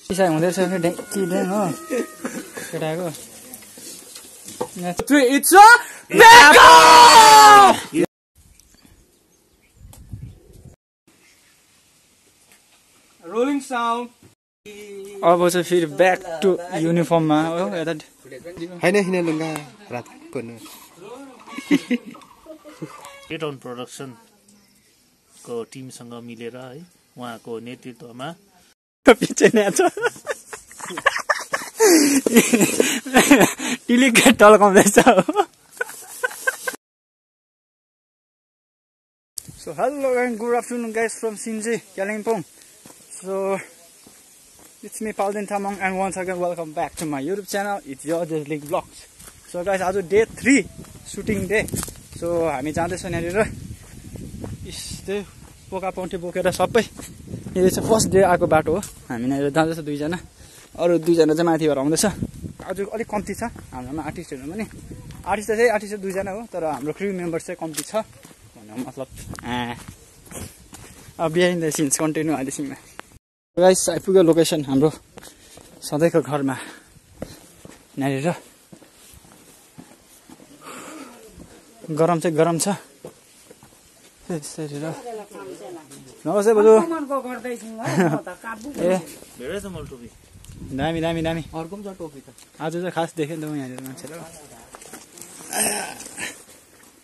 पिसाइ हुँदैछ नि ड्याङ हो केटाको इट्स रोलिङ साउन्ड अब चाहिँ फेरि ब्याक टु युनिफर्ममा हो यता हैन हिँड्न लुङ्गा रात गर्नु टाउन प्रोडक्सन को टिमसँग मिलेर है उहाँको नेतृत्वमा पछि न्याच टिलिक टल्काउँदैछ So hello and good afternoon guys from Sinji, Kalimpong. So it's me Paulden Tamang and once again welcome back to my YouTube channel. It's your Just League Vlogs. So guys, आज day 3 shooting day. So हामी जाँदैछौँ यहाँनिर यस्तै पोका पौँठी बोकेर सबै यो चाहिँ फर्स्ट डे आएको बाटो हो हामी यहाँनिर जाँदैछ दुईजना अरू दुईजना चाहिँ माथिबाट आउँदैछ आज अलिक कम्ती छ हाम्रोमा आर्टिस्टहरू पनि आर्टिस्ट दुईजना हो तर हाम्रो क्रू मेम्बर चाहिँ कम्ती छ भन्नु मतलब अब बिहाइन्ड द सिन्स कन्टिन्यू अहिलेसम्म गाइस आइपुग्यो लोकेसन हाम्रो सधैँको घरमा यहाँनिर गरम चाहिँ गरम छ नमस्ते बजु दामी दामी दामी अर्को पनि छ टोपी त आज चाहिँ खास देखेँ नि त म यहाँनिर मान्छेहरू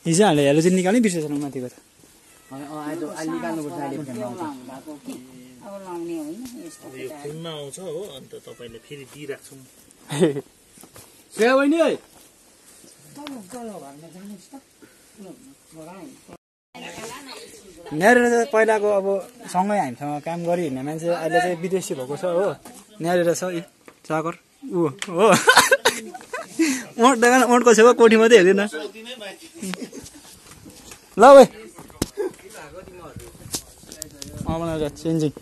हिजो हाले हेलो चाहिँ निकाल्नै बिर्सेछ माथिको त यो फोनमा आउँछ हो अन्त तपाईँले फेरि दिइराख्छौँ यहाँनिर चाहिँ पहिलाको अब सँगै हामीसँग काम गरी हिँड्ने मान्छे अहिले चाहिँ विदेशी भएको छ हो यहाँनिर छ चाकर ऊ हो ओठको छेउ कोठी मात्रै हेर्दैन ल भाइ चेन्जिङ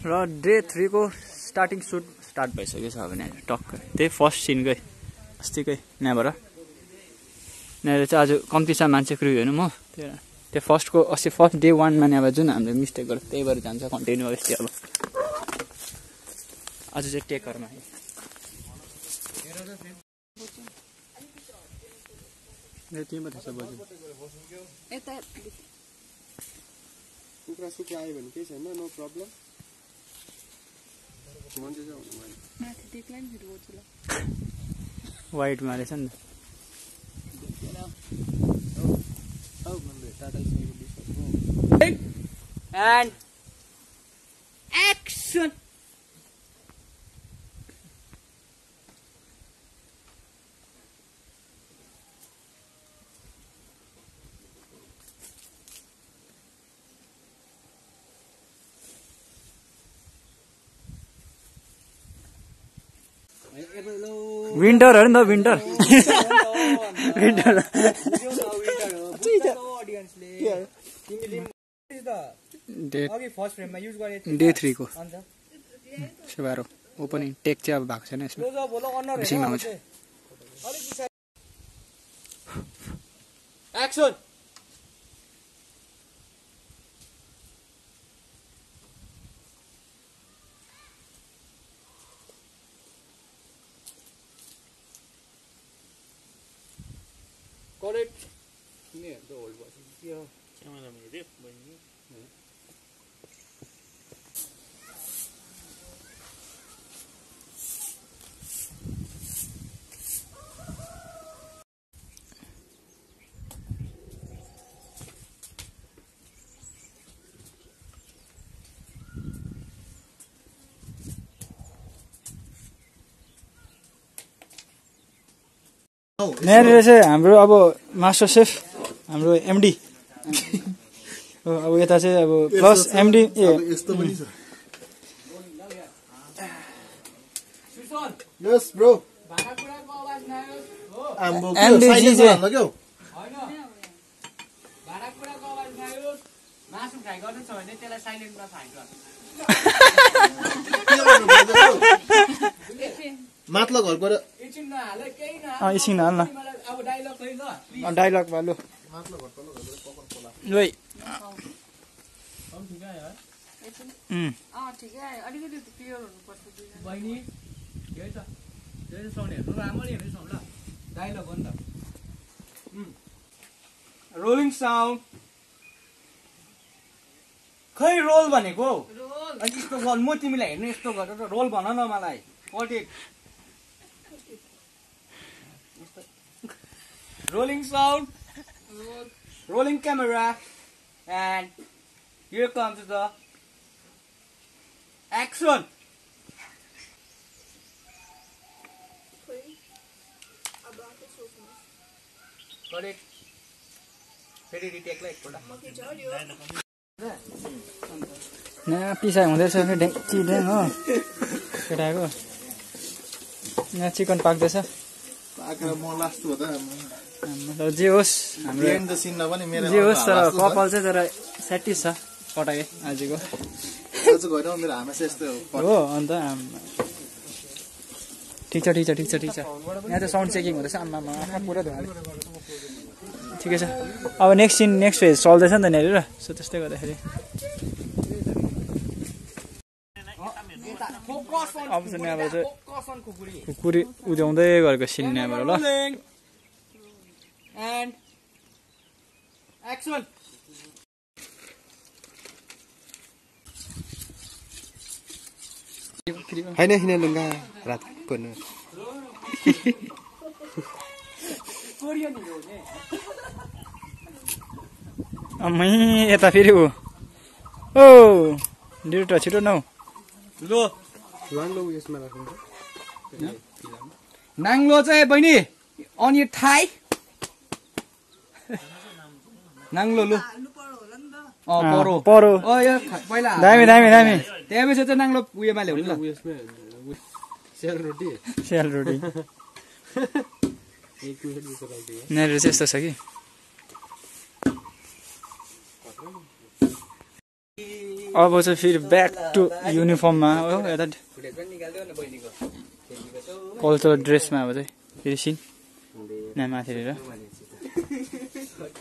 र डे 3 को स्टार्टिङ सुट स्टार्ट भइसकेको छ अब यहाँनिर टक्क त्यही फर्स्ट सिनकै अस्तिकै यहाँबाट यहाँनिर चाहिँ आज कम्ती छ मान्छे क्रू हेर्नु म त्यो फर्स्टको अस्ति फर्स्ट डे 1 मा अब जुन हामीले मिस्टेक गर्छ त्यही भएर जान्छ कन्टिन्यू यस्तै अब आज चाहिँ टेकरमा कुखुरा सुक्खा आयो भने केही छैन नो प्रब्लम वाइटमा रहेछ नि And action. विन्टर हो नि त विन्टर डे 3 को सेवारो ओपनिङ टेक चाहिँ अब भएको छैन यसमा एकछिनमा आउँछ Action. करेक्ट किन त होल्ड भयो क्यामेरामा हेर्यो बहिनी यहाँनिर चाहिँ हाम्रो अब मास्टर सेफ हाम्रो एमडी अब यता चाहिँ अब प्लस एमडी यस ब्रो एमडी चाहिँ माथलो घरबाट एकछिन हाल न डाइलग भालु ठिकै आयो अलिकति क्लियर हुनुपर्छ बहिनी यही छ यही साउन्ड हेर्नु राम्ररी हेर्नु साउन्ड ल डाइलग हो नि त रोलिङ साउन्ड खै रोल भनेको अनि यस्तो गर म तिमीलाई हेर्नु यस्तो गरेर रोल भन न मलाई कटेक rolling sound rolling camera and here comes the action correct फेरि रिटेकलाई एकपल्ट यहाँ पिसाइ हुँदैछ चिडेन हो केटाको यहाँ चिकन पाक्दैछ पाकेर म लास्ट हो त जे होस् हाम्रो जे होस् तर कपाल चाहिँ तर सेटिस छ कटाए आजको मेरो हामेसा यस्तो हो अन्त ठिक छ ठिक छ ठिक छ ठिक छ यहाँ त साउन्ड चेकिङ हुँदैछ आम्मा आँखा पुरा धुवा ठिकै छ अब नेक्स्ट सिन नेक्स्ट फेज चल्दैछ नि त यहाँनिर सो त्यस्तै गर्दाखेरि अब चाहिँ यहाँबाट चाहिँ खुकुरी उध्याउँदै गरेको सिन यहाँबाट ल होइन किन लुङ्गा रात पर्नु अम्मै यता फेरि ऊ ओ डिरेक्टर छिटो नौ लो नाङ्लो यसमा राख्नु नाङ्लो चाहिँ बहिनी अनि थाई नाङ्लो लु परो परो पहिला दामी दामी दामी त्यहाँपछि चाहिँ नाङ्लो उयोमा ल्याउनु ल सेलरोटी सेलरोटी यहाँनिर चाहिँ यस्तो छ कि अब चाहिँ फेरि ब्याक टु युनिफर्ममा हो यता कल्चरल ड्रेसमा अब चाहिँ फेरि सिन यहाँ माथिनिर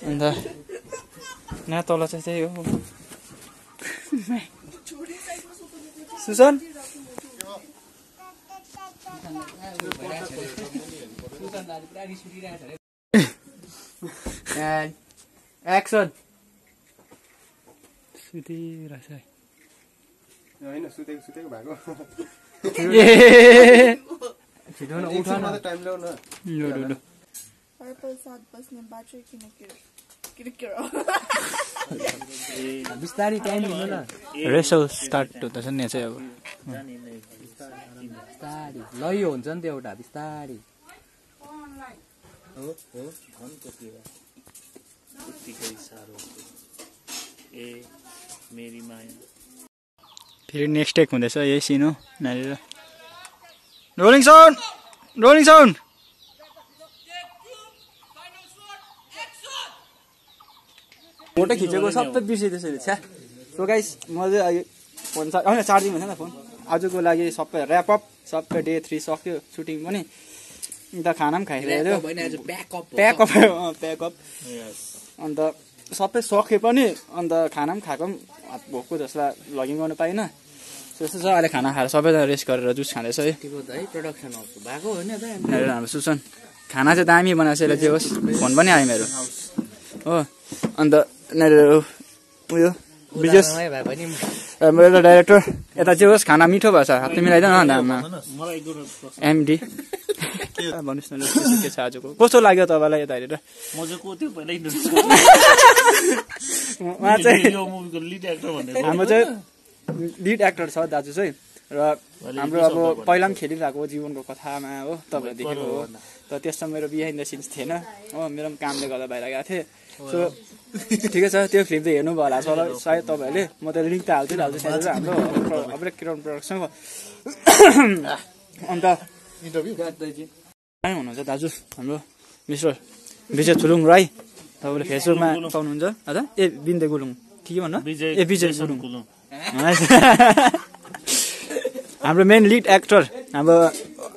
अन्त यहाँ तल चाहिँ त्यही हो सुसन एक्सन सुतिरहेछ होइन सुतेको भएको छिटो न उठ न टाइम ल्याउ न लु बिस्तारै टाइम लिनु न रेसल स्टार्ट हुँदैछ नि चाहिँ अब बिस्तारै लयो हुन्छ नि त एउटा बिस्तारै फेरि नेक्स्ट टेक हुँदैछ यही सिन हो यहाँनिर rolling sound rolling sound photo खिचेको सबै बिर्सिँदैछ छ्या सो गाइस म चाहिँ अहिले फोन होइन चार्जिङ हुन्छ नि फोन आजको लागि सबै ऱ्यापअप सबै डे 3 सक्यो सुटिङ पनि अन्त खाना पनि खाइरहेको प्याकअप अन्त सबै सक्यो पनि अन्त खाना पनि खाएको पनि भोकको जसलाई लगिङ गर्नु पाइनँ त्यस्तो छ अहिले खाना खाएर सबैजना रेस्ट गरेर जुस खाँदैछ है प्रोडक्सन हाउस भएको होइन त हाम्रो सुसन खाना चाहिँ दामी बनाएको छ यसले जे होस् फोन पनि आयो मेरो हो अन्त उयो विजेश हाम्रो एउटा डाइरेक्टर यता जे होस् खाना मिठो भएछ हातले मिलाइदिनु न दाममा एमडी भन्नुहोस् न के छ आजको कस्तो लाग्यो तपाईँलाई यता हेरेर हाम्रो चाहिँ लिड एक्टर छ दाजु चाहिँ र हाम्रो अब पहिला पनि खेलिरहेको जीवनको कथामा हो तपाईँले देखेको हो त त्यसमा मेरो बिहाइन्ड द सिन्स थिएन हो मेरो पनि कामले गर्दा बाहिर गएको थिएँ सो ठिकै छ त्यो फिल्म त हेर्नुभयो होला सायद तपाईँहरूले म त लिङ्क त हाल्छु त्यहाँनिर हाम्रो अब्रेक किरण प्रोडक्सन अन्त कहीँ हुनुहुन्छ दाजु हाम्रो मिस्टर विजय थुलुङ राई तपाईँले फेसबुकमा पाउनुहुन्छ हजुर ए बिन्दे गुलुङ के भन्नु ए विजय गुलुङ हाम्रो मेन लिड एक्टर हाम्रो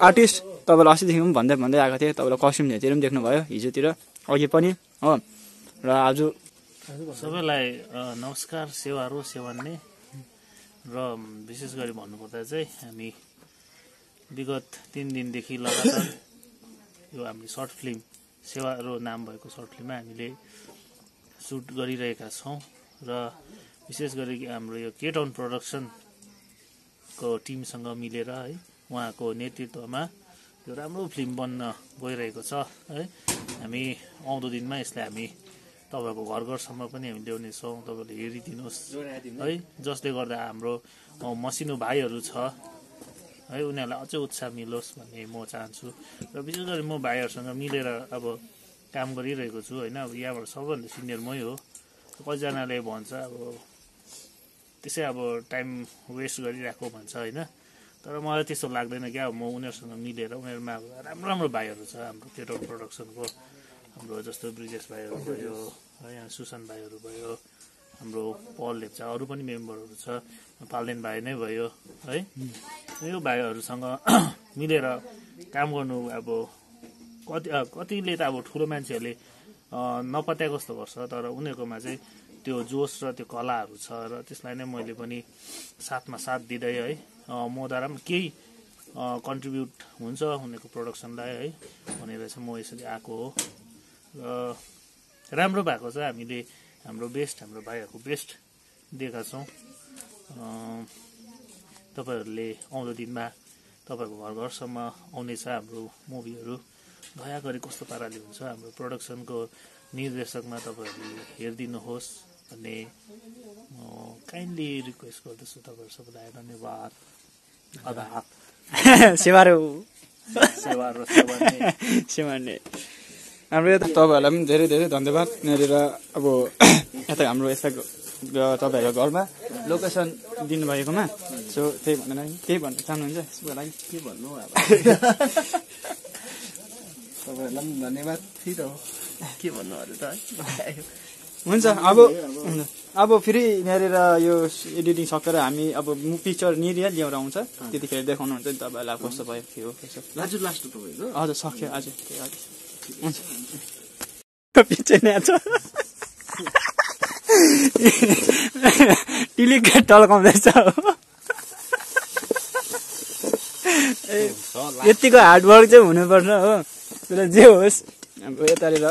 आर्टिस्ट तपाईँलाई अस्तिदेखि पनि भन्दै आएको थिएँ तपाईँलाई कस्ट्युमतिर पनि देख्नुभयो हिजोतिर अघि पनि हो र आज सबैलाई नमस्कार सेवारो सेवान्ने र विशेष गरी भन्नुपर्दा चाहिँ हामी विगत 3 दिनदेखि लगातार यो हाम्रो सर्ट फिल्म सेवारो नाम भएको सर्ट फिल्ममा हामीले सुट गरिरहेका छौँ र विशेष गरी हाम्रो यो केटाउन प्रोडक्सनको टिमसँग मिलेर है उहाँको नेतृत्वमा यो राम्रो फिल्म बन्न गइरहेको छ है। हामी आउँदो दिनमा यसलाई हामी तपाईँको घर घरसम्म पनि हामी ल्याउनेछौँ, तपाईँले हेरिदिनुहोस् है, जसले गर्दा हाम्रो मसिनो भाइहरू छ है उनीहरूलाई अझै उत्साह मिलोस् भन्ने म चाहन्छु र विशेष गरी म भाइहरूसँग मिलेर अब काम गरिरहेको छु होइन। अब यहाँबाट सबभन्दा सिनियर मै हो। कतिजनाले भन्छ अब त्यसै अब टाइम वेस्ट गरिरहेको भन्छ होइन, तर मलाई त्यस्तो लाग्दैन क्या। म उनीहरूसँग मिलेर उनीहरूमा अब राम्रो राम्रो भाइहरू छ हाम्रो केटाउन प्रोडक्सनको, हाम्रो जस्तो ब्रिजेश भाइहरू भयो है, यहाँ सुसन भाइहरू भयो, हाम्रो पल लेप्चा, अरू पनि मेम्बरहरू छ, पाल्देन भाइ नै भयो है। यो भाइहरूसँग मिलेर काम गर्नु अब कतिले त अब ठुलो मान्छेहरूले नपत्याएको जस्तो गर्छ, तर उनीहरूकोमा चाहिँ त्यो जोस र त्यो कलाहरू छ र त्यसलाई नै मैले पनि साथमा साथ दिँदै है मद्वारा पनि केही कन्ट्रिब्युट हुन्छ उनीहरूको प्रोडक्सनलाई है भनेर चाहिँ म यसरी आएको हो। र राम्रो भएको छ, हामीले हाम्रो बेस्ट, हाम्रो भाइहरूको बेस्ट दिएका छौँ। तपाईँहरूले आउँदो दिनमा तपाईँहरूको घर घरसम्म आउनेछ हाम्रो मुभीहरू। दया गरी कस्तो पाराले हुन्छ हाम्रो प्रोडक्सनको निर्देशकमा तपाईँहरूले हेरिदिनुहोस् भन्ने काइन्डली रिक्वेस्ट गर्दछु तपाईँहरू सबैलाई। धन्यवाद। सेवारो सेवार्ने हाम्रो यता तपाईँहरूलाई पनि धेरै धेरै धन्यवाद। यहाँनिर अब यता हाम्रो यता तपाईँहरूको घरमा लोकेसन दिनुभएकोमा। सो त्यही भनेर केही भन्न चाहनुहुन्छ यसको लागि? के भन्नु अब तपाईँहरूलाई पनि धन्यवाद थियो त, के भन्नु अरू त है। हुन्छ अब फेरि यहाँनिर यो एडिटिङ सकेर हामी अब पिक्चर निरिया ल्याएर आउँछ, त्यतिखेर देखाउनुहुन्छ नि तपाईँहरूलाई कस्तो भयो के हो कसो। लाजु लास्ट तपाईँको हजुर सक्यो आज हुन्छ पिक्चर ल्याएको टिलिक टल्काउँदैछ। यतिको हार्डवर्क चाहिँ हुनुपर्छ हो, तर जे होस् अब यतानिर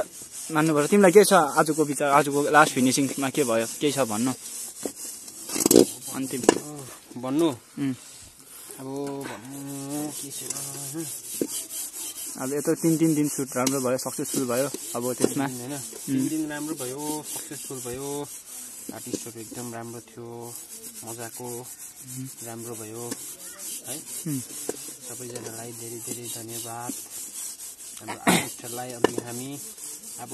मान्नुपर्छ। तिमीलाई के छ आजको विचार, आजको लास्ट फिनिसिङमा के भयो, के छ भन्नु अन्तिम भन्नु? अब भन्नु के छ, अब यता 3 दिन सुट राम्रो भयो, सक्सेसफुल भयो। अब त्यसमा होइन 3 दिन राम्रो भयो, सक्सेसफुल भयो, आर्टिस्टहरू एकदम राम्रो थियो, मजाको राम्रो भयो है। सबैजनालाई धेरै धेरै धन्यवाद हाम्रो आर्टिस्टहरूलाई। अनि हामी अब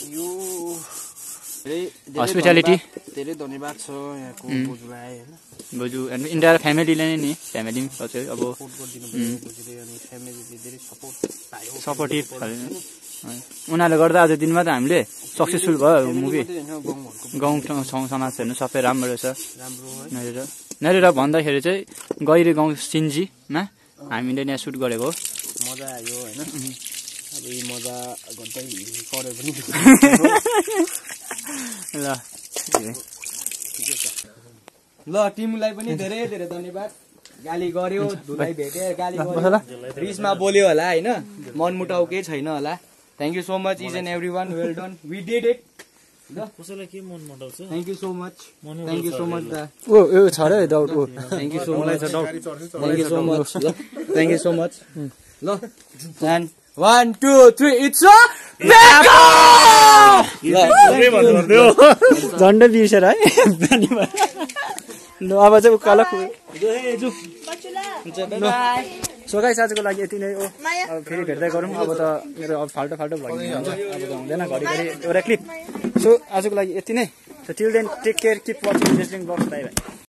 यो हस्पिटालिटी धेरै धन्यवाद छ यहाँको बोजूलाई होइन, बोजू एन्ड इन्टायर फ्यामिलीलाई नै नि, फ्यामिली पनि अब सपोर्ट गरिदिनु भयो बोजूले। अनि फ्यामिलीले धेरै सपोर्ट पायो, सपोर्टिभ उनीहरूले गर्दा आज दिनमा त हामीले सक्सेसफुल भयो मुभी। गाउँ ठाउँ समाज हेर्नु सबै राम्रो छ। राम्रो यहाँनिर भन्दाखेरि चाहिँ गैरी गाउँ सिन्जीमा हामीले यहाँ सुट गरेको हो। मजा आयो होइन। अब यही मजा गर्दै पऱ्यो पनि ल टिमलाई पनि धेरै धेरै धन्यवाद। गाली गर्यो, धुलाई भेटे, गाली गर्यो, रिसमा बोल्यो होला होइन, मनमुटाउ केही छैन होला। Thank you so much each and every one, well done, we did it. कसैलाई के मन मटाउँछ? Thank you so much, thank you so much दा। ओ छ र doubt. Oh thank you so much, thank you so much, thank you so much. ल and 1 2 3 it's a झन्डै बिर्सेर है। ल अब चाहिँ उकालो सो गाइस आजको लागि यति नै हो। अब फेरि भेट्दै गरौँ। अब त मेरो अब फाल्टो फाल्टो भइदिनु हुन्छ, अब त हुँदैन घरिघरि एउटा क्लिप। सो आजको लागि यति नै। So till then take care, keep watching wrestling vlogs. Bye by.